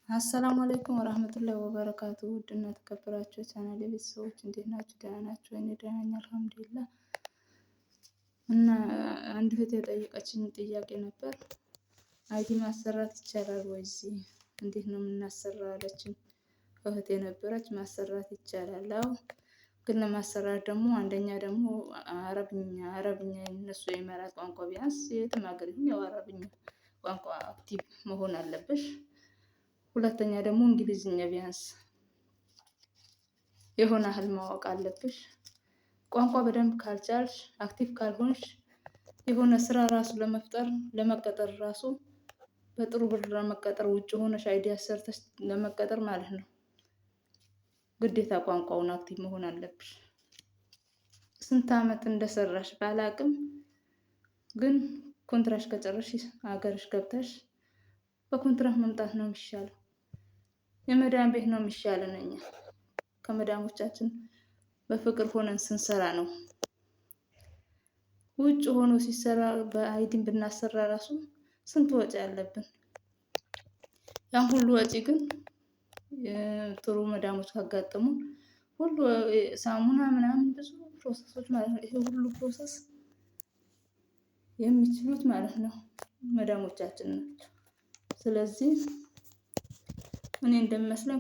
السلام عليكم ورحمة الله وبركاته። ውድና ተከበራችሁ የቻናሌ ቤተሰቦች እንዴት ናችሁ? ደህና ናችሁ? እኔ ደህና ነኝ الحمد لله። እና አንድ እህት የጠየቀችኝ ጥያቄ ነበር። ID ማሰራት ይቻላል ወይ እዚህ እንዴት ነው የምናሰራ አለችኝ። እህት የነበረች ማሰራት ይቻላል። አዎ፣ ግን ለማሰራት ደግሞ አንደኛ ደግሞ አረብኛ እነሱ የመራት ቋንቋ ቢያንስ የትም ሀገር ይሁን ያው አረብኛ ቋንቋ active መሆን አለብሽ። ሁለተኛ ደግሞ እንግሊዝኛ ቢያንስ የሆነ ያህል ማወቅ አለብሽ። ቋንቋ በደንብ ካልቻልሽ፣ active ካልሆንሽ፣ የሆነ ስራ ራሱ ለመፍጠር፣ ለመቀጠር ራሱ፣ በጥሩ ብር ለመቀጠር፣ ውጭ ሆነሽ ID አሰርተሽ ለመቀጠር ማለት ነው፣ ግዴታ ቋንቋውን active መሆን አለብሽ። ስንት አመት እንደሰራሽ ባላቅም ግን ኮንትራሽ ከጨረሽ ሀገርሽ ገብተሽ በኮንትራት መምጣት ነው የሚሻለው። የመዳም ቤት ነው የሚሻለን። እኛ ከመዳሞቻችን በፍቅር ሆነን ስንሰራ ነው። ውጭ ሆኖ ሲሰራ በ ID ን ብናሰራ ራሱ ስንት ወጪ አለብን። ያን ሁሉ ወጪ ግን ጥሩ መዳሞች ካጋጠሙን ሁሉ ሳሙና ምናምን ብዙ process ኦች ማለት ነው። ይሄ ሁሉ process የሚችሉት ማለት ነው መዳሞቻችን ናቸው። ስለዚህ እኔ እንደሚመስለኝ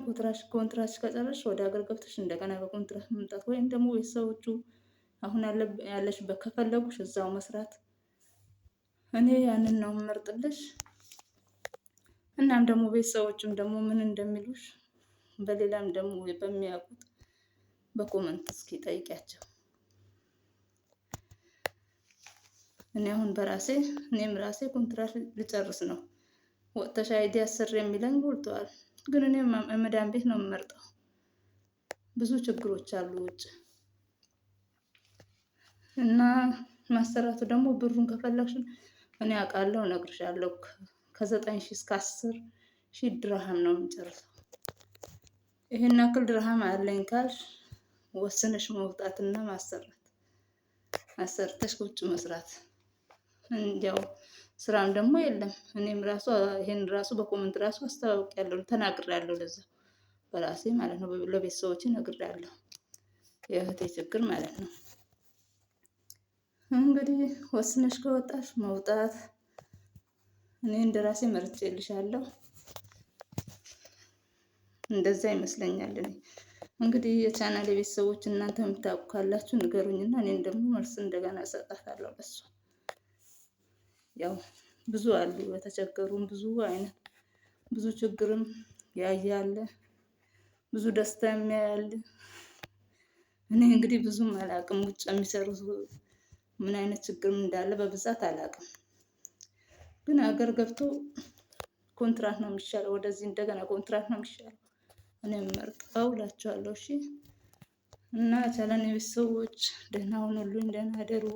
ኮንትራትሽ ከጨረስሽ ወደ ሀገር ገብተሽ እንደገና በኮንትራት መምጣት ወይም ደግሞ ቤተሰቦቹ አሁን ያለሽበት ከፈለጉሽ እዛው መስራት፣ እኔ ያንን ነው የምመርጥልሽ። እናም ደግሞ ቤተሰቦችም ደግሞ ምን እንደሚሉሽ በሌላም ደግሞ በሚያውቁት በ comment እስኪ ጠይቂያቸው። እኔ አሁን በራሴ እኔም ራሴ ኮንትራት ልጨርስ ነው። ወጥተሽ ID አሰሪ የሚለኝ ሞልተዋል። ግን እኔ መዳም ቤት ነው የምመርጠው። ብዙ ችግሮች አሉ ውጭ። እና ማሰራቱ ደግሞ ብሩን ከፈለግሽ እኔ አውቃለሁ፣ እነግርሻለሁ። ከ9,000 እስከ 10,000 ድርሃም ነው የምጨርሰው። ይሄን ያክል ድርሃም አለኝ ካልሽ ወስነሽ መውጣትና ማሰራት፣ አሰርተሽ ውጭ መስራት። እንዲያው ስራም ደግሞ የለም። እኔም ራሱ ይሄን ራሱ በ comment ራሱ አስተዋውቂያለሁ፣ ተናግሬያለሁ። ለዛ በራሴ ማለት ነው ለቤተሰቦቼ ነግሬያለሁ። የእህቴ ችግር ማለት ነው። እንግዲህ ወስነሽ ከወጣሽ መውጣት እኔ እንደራሴ መርጬልሻለሁ። እንደዛ ይመስለኛል። እኔ እንግዲህ የቻናል የቤተሰቦች እናንተ የምታውቁ ካላችሁ ንገሩኝና እኔን ደግሞ መልስ እንደገና እሰጣታለሁ ለሷ። ያው ብዙ አሉ የተቸገሩም፣ ብዙ አይነት ብዙ ችግርም ያያለ፣ ብዙ ደስታ የሚያያለ። እኔ እንግዲህ ብዙም አላውቅም፣ ውጭ የሚሰሩ ምን አይነት ችግርም እንዳለ በብዛት አላውቅም። ግን ሀገር ገብቶ ኮንትራት ነው የሚሻለው። ወደዚህ እንደገና ኮንትራት ነው የሚሻለው። እኔ መርጠው እላቸዋለሁ። እሺ እና ቻናል ቤተሰቦች ደህና ሁኑልኝ፣ ደህና አደሩ።